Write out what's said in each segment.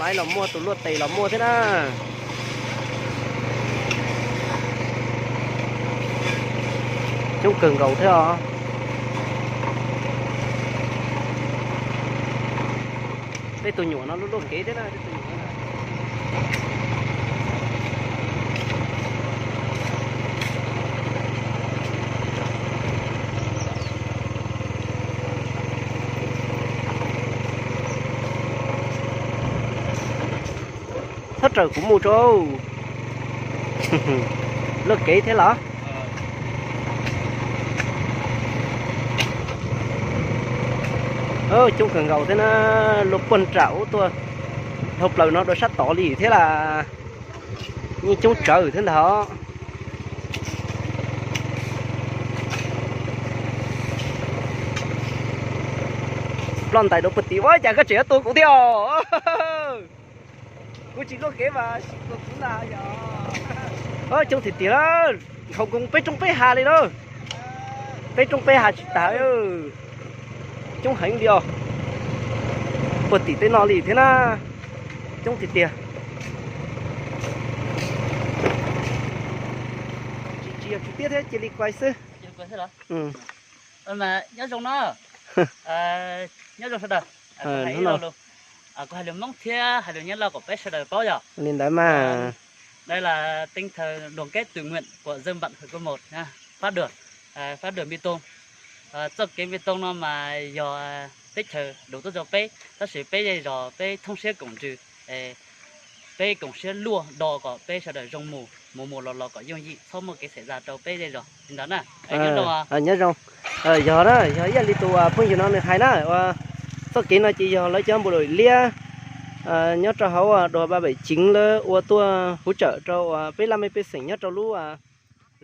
Aib los muaj, tus luaj tes los muaj thiab na. Coob kawg nkaus thiab os. Tej tus nyuam no luaj luaj kev thiab na, tej tus nyuam no. Txhob raws kuv mus rau. Luaj kev thiab los? Coob kawg nkaus thiab na, luaj puag nram ub tuaj dhau plaws no rau sab tod li thiab las. Yeej coob tsawv thiab ntag os. Ploj ntais rau puag tim, ua cas koj tseem yuav tua kuv thiab os? Kuv tsis luaj kev mas sim tua kuv ntag yog. Coob tiag tiag, nkaus nkoos peb roob peb hav li na. Peb roob peb hav tsis tas. Coob heev li os. Puag tim tej no li thiab na. Coob tiag tiag. Tsis yog tsw tiab thiab, cia li kuai xwb. Nyob zoo no, nyob zoo sawv daws. Kuv hais lus Hmoob thiab hais lus Nyab Laj kom peb sawv daws paub yog li ntawd mas. Đây là tinh thần đoàn kết tự nguyện của dân bản Hờ Cô Một, phát đường, phát đường bê tông. Txoj kev bê tông no mas yog teb chaws đổ tuaj rau peb, tab sis peb zej zos peb thoob siab koom ntsws, peb koom siab luaj do kom peb sawv daws zoo mus, mus mus los los kom yooj yim, txhob muaj kev xảy ra rau peb zej zos li ntawd na. Nyob zoo, yog na, yog ib yam li tus phooj ywg no nws hais na, ua txoj kev no ces yog lawv cov npus liab nyob rau hauv Đoàn Ba Bảy Chín lawv ua tuaj hỗ trợ rau peb laj mej pej xeem nyob rau lub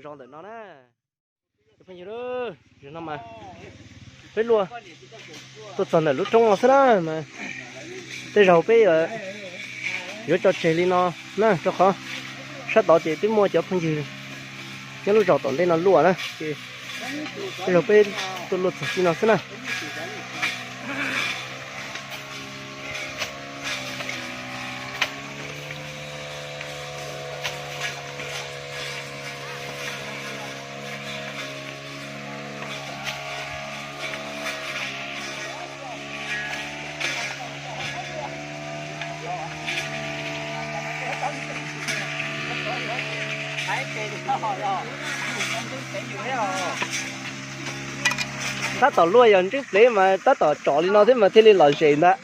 zos ntawm no na. Phooj ywg, no mas peb luaj tuaj txog ntawm lub roob no xwb na, mas tej zaug peb yuav tso tseg li no na, rau qhov sab tod ces twb muaj cov phooj ywg nyob lub zos tom ntej no luaj na, ces tej zaug peb tuaj luaj txog txij no xwb na. Tab tom luaj yog ntswb plev mas tab tom tsom li no thiab mas thiaj li lom zem ntag.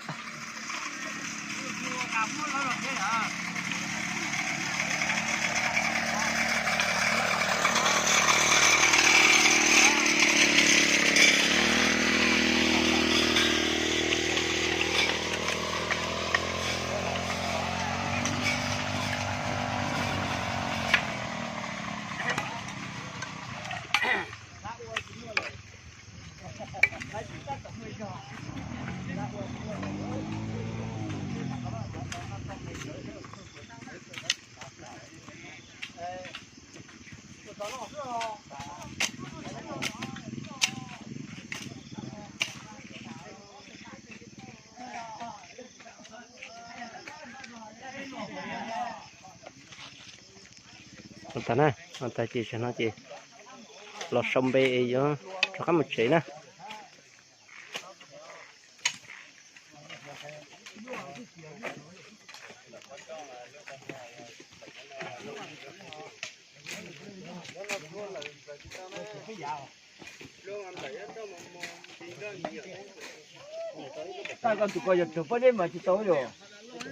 Ua tas na, ua tas ces zaum no ces los sau npe es yuav rov qab mus tsev na.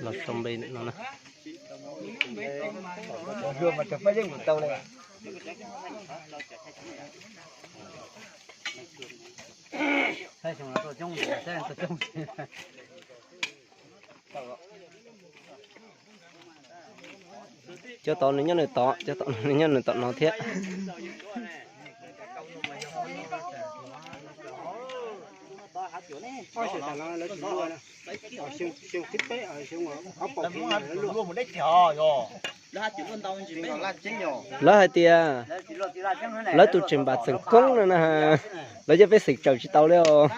Los sau npe no na. Mas rau pab yeej mus tau li. Cov tod nws nyob nws tod, cov tod nws nyob nws tom no thiab. Lawv hais tias lawv tus tseem npam txeem koob no na, lawv coj peb xeem tsawm tsis tau li os.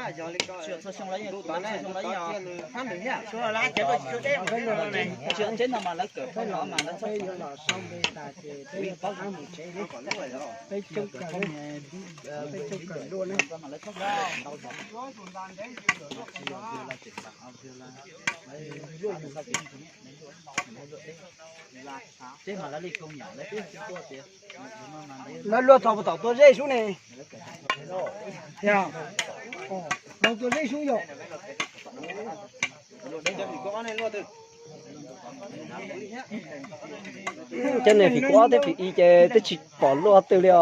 Lawv luaj txog puas tom tua zeb sub ne? Yog, tua zeb sub yog. Cov niag phim kuv ob thiab phim ib ces twb tsis pom luaj twg li os.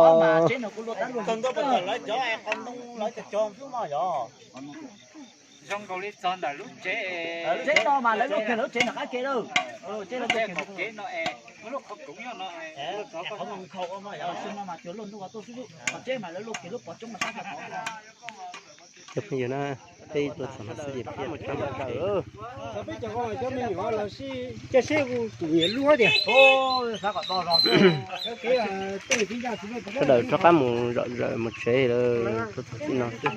Zoo nkaus li txog ntawm lub tsev, lub tsev no mas lawv luaj kiag lub tsev nram qab ke lawm. Lub tsev no es lub qhov koov nyob no, qhov nkhaus no mas cuag luaj ntuj tuaj xwb, qhov tsev mas lawv luaj kiag lub qhov coob mas tab tom. Cov phooj ywg na, peb tuaj txog no xwb ces peb mus rau ntawm tsev. Cov me nyuam los sib caij seb kuv tus nyiam lub tiag. Sawv daws rov qab mus zom zaws mus tsev lawm, tuaj txog txij no xwb.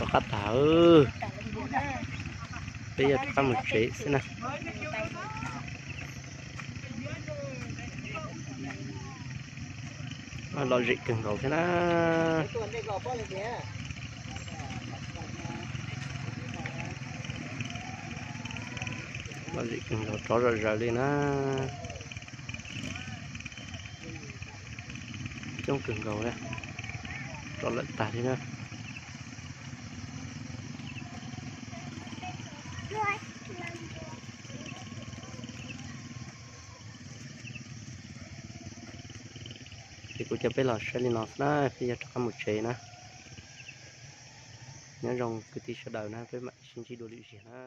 Rov qab tag, peb yuav rov qab mus tsev xwb na. Lom zem kawg nkaus thiab na. Lom zem kawg nkaus, rov zom zaws li na. Coob kawg nkaus, rov lawm tag li na. Ces kuv coj peb los saib li no xwb na, peb yuav rov qab mus tsev na. Nyob zoo kwv tij sawv daws na, peb mam sib ntsib dua lwm zaug na.